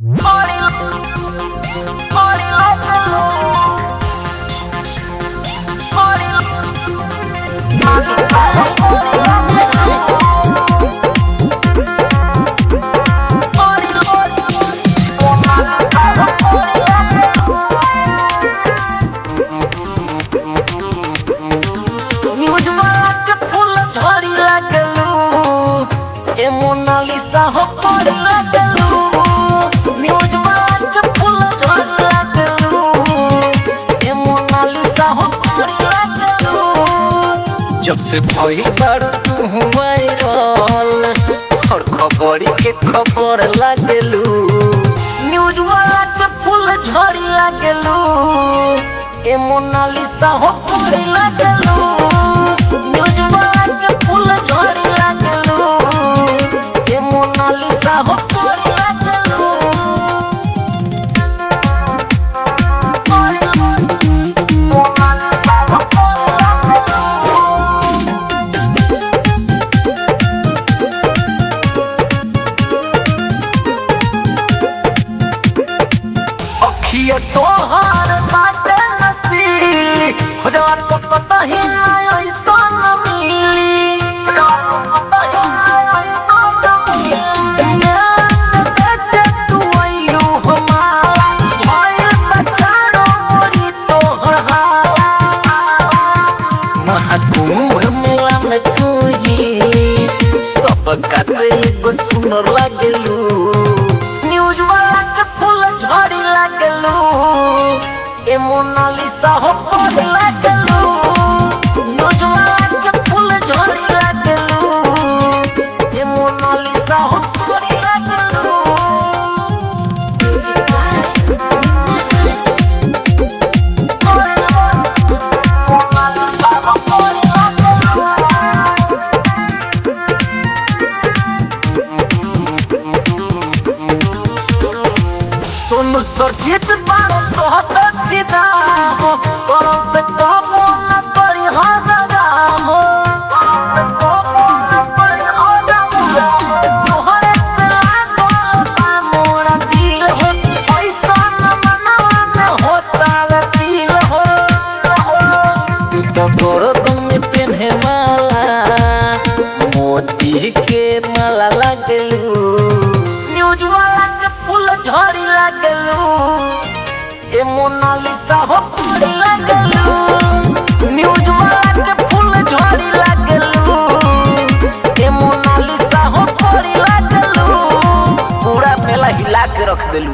Music by Munna Raj. News वाला के फूल झड़ी लागलू, ए मोनालिसा हो पड़ी लागलू। न्यूज वाला के फूल झड़ी लागलू, ए मोनालिसा हो पड़ी लागलू। जब से भइल बाड़ तू वायरल, हर खबर के खबर लागलू। न्यूज वाला के फूल झड़ी लागलू, ए मोनालिसा हो पड़ी लागलू। न्यूज वाला के फूल झड़ी लागलू, ए मोनालिसा हो पड़ी लागलू। मोनालिसा हो पड़ी लागलू। अखिया तोहार बाटे नसीली, हो जवा तो कतही ना ऐसन मिली। हो जवा तो कतही ना ऐसन मिली। ज्ञान बेटे तू अइलू हमारा, भइल बचारो मोरी तोहर हाला। महाकुंभ मेला में तू ही सबका से एगो सुंदर लागलू। न्यूज वाला के फूल झड़ी लागलू, ए मोनालिसा हो पड़ी लागलू। न्यूज वाला के फूल झड़ी लागलू, ए मोनालिसा हो पड़ी लागलू। Music by Munna Raj. Mona Lisa हो पड़ी लागलू। सोनू सरजीत बारो तोहत सीधा हो, करो से कबो न पड़ी हो हो। तोहरे से लागल बा मोरा दिल हो, ऐसन मनवा में होता वे फील हो। तू तो गोरदन में पेन्हे माला, मोती के माला लागलू। न्यूज वाला के फूल झड़ी लागलू, ए मोनालिसा हो पड़ी लागलू। न्यूज वाला के फूल झड़ी लागलू, ए मोनालिसा हो पड़ी लागलू। पूरा मेला हिला के रख देलू।